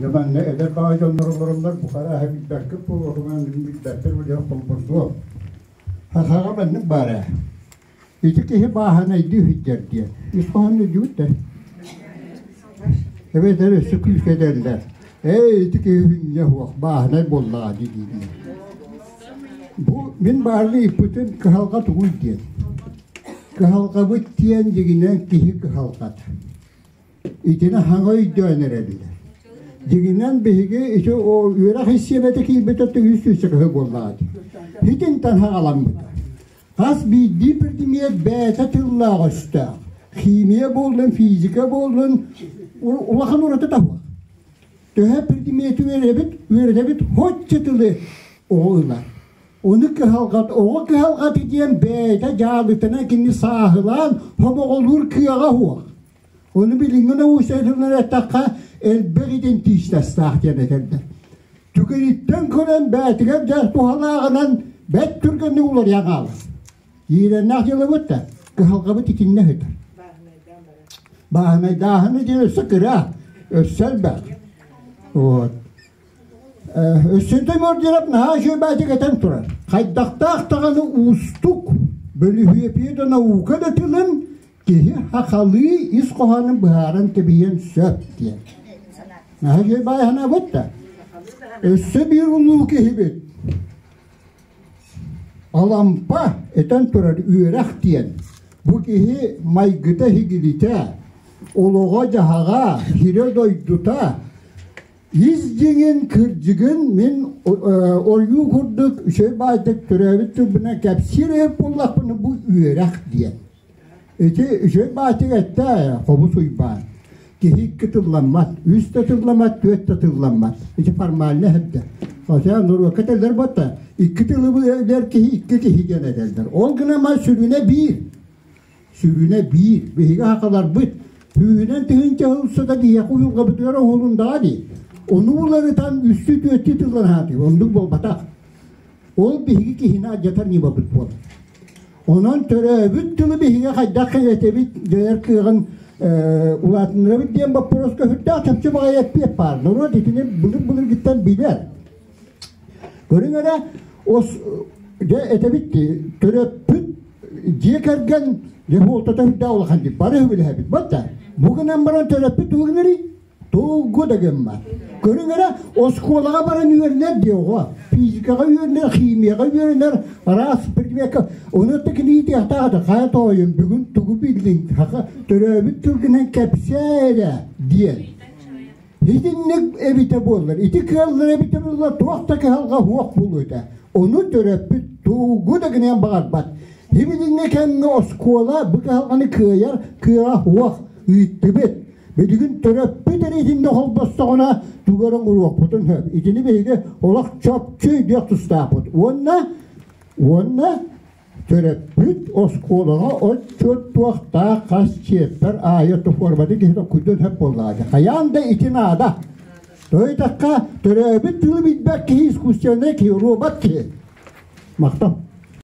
Дьэ манна эдэр баҕайы дьоннор олороллор, бука арааһа билбэккит буолуо, мин билбэппин билиэх холбордуом. Сахаҕа маннык баар ээ. Ити киһи бааһынайдыы сылдьар диэн. Ис хоһоону өйдүүгүт да? Эбэтэр өссө күүскэ этэллэр. Эй, ити киһи хүнньэ суох, бааһынай буоллаҕа дии дииллэр. Бу мин баарны ыйыппытым кыһалҕа тугуй диэн. Кыһалҕабыт диэн дьиҥинэн киһи кыһалҕата. Итини хаҥа өйдөөн эрэллэр. Дьиҥинэн биһиги ити үөрэх систиэмэтэ киирбитэ үс сүүсчэ кыһы буоллаҕа дии. Итинтэн хаҕаламмыта. Хас биирдии предмет бэйэтэ тыллаах өстөөх. Химия буоллун, физика буоллун, улахан ураты таһуох. Төһө предмети үөрэбит, үөрэтэбит хочча тылы оҕо ылар. Ону кыһалҕат, оҕо кыһалҕата диэн бэйэтэ дьаалытынан кини сааһылаан хомоҕолуур кыаҕа суох. Ону билиҥҥи научнай тылынан эттэххэ, элбэх идентичностаах диэн этэллэр. Түгэниттэн көрөн бэйэтигэр дьэ туһалааҕынан бэрт түргэнник уларыйан хаалар. Иирэннээх дьылыбыт да, кыһалҕабыт итиннэ сытар. Бааһынайдааһыны диэн өссө кыра, өссө элбэх. Вот. Өссөнтөй Мордиров наһаа үчүгэй этэн турар. Хайдахтаах даҕаны уустук, бөлүһүөпүйэ да наука да тылын киһи хахалыы ис хоһоонун быһааран кэбиһиэн сөп диэн. Наһаа үчүгэй баай санаабыт да. Өссө биир улуу киһибит Алампа этэн турар үөрэх диэн бу киһи майгыта-сигилитэ, олоҕо-дьаһаҕа, сирэ-дойдута Ис дьиҥин, кырдьыгын мин ойуу курдук үчүгэй баайдык төрөөбүт тылбынан кэпсиир эбит буоллахпына бу үөрэх диэн. Ити үчүгэй баайтык эттэ хобус уйбаан. Киһи икки тылламмат, үс да тылламмат, түөрт да тылламмат. Ити формально эһэрдэ. Хотя норуокка этэллэр буолта, икки тылы билэр киһи икки киһи диэн этэллэр. Ол гынан сүрүнэ биир. Сүрүнэ биир, биһиги сахаларбыт сүүһүнэн тыһыынча сыл устата биһиэхэ уйулҕабытыгар оһолундаҕа дии. Ону уларытан үстүү-түөртүү тыллан аһаатыы, оннук буолбатах. Ол биһиги киһини алдьатар ньымабыт буолар. Онон төрөөбүт тылы биһиги хайдах кэҥэтэбит, дьайар кыаҕын улаатыннарабыт диэн боппуруоска сүрдээх чопчу баҕайы эппиэт баар. Норуот итини былыр-былыргыттан билэр. Көрүҥ эрэ, ос, дьэ этэбит дии, төрөппүт дьиэ кэргэн дьэ суолтата үрдээх улахан дии, бары үбүлэһэбит батта. Бу гынан баран төрөппүт тугу гынарый? Тугу да гыммат. Көрүҥ эрэ, оскуолаҕа баран үөрэнэр дии оҕо. Физикаҕа үөрэнэр, химияҕа үөрэнэр, араас предмекка. Ону кини иитиэхтээх этэ, хайа тоойум, бүгүн тугу биллиҥ, төрөөбүт тылгынан кэпсээ эрэ диэн. Итинник эбитэ буоллар, ити кыаллар эбитэ буоллар, туох да кыһалҕа суох буолуо этэ. Ону төрөппүт тугу да гыныан баҕарбат. Билиҥҥи кэмҥэ оскуола бу кыһалҕаны кыайар кыаҕа суох ыыттыбыт. Билигин төрөппүт эрэ итиннэ холбостоҕуна тугу эрэ оҥоруохпутун сөп. Итини биһиги олох чопчу өйдүөх тустаахпыт. Уонна уонна Төрөппүт оскуолаҕа отчуоттуохтаах хас чиэппэр аайы форматын киһи толкуйдуон сөп буоллаҕа дии. Хайаан да ити наада. Тоҕо диэтэххэ, төрөөбүт тылы билбэт киһи искусственнай киһи, робот киһи. Махтал.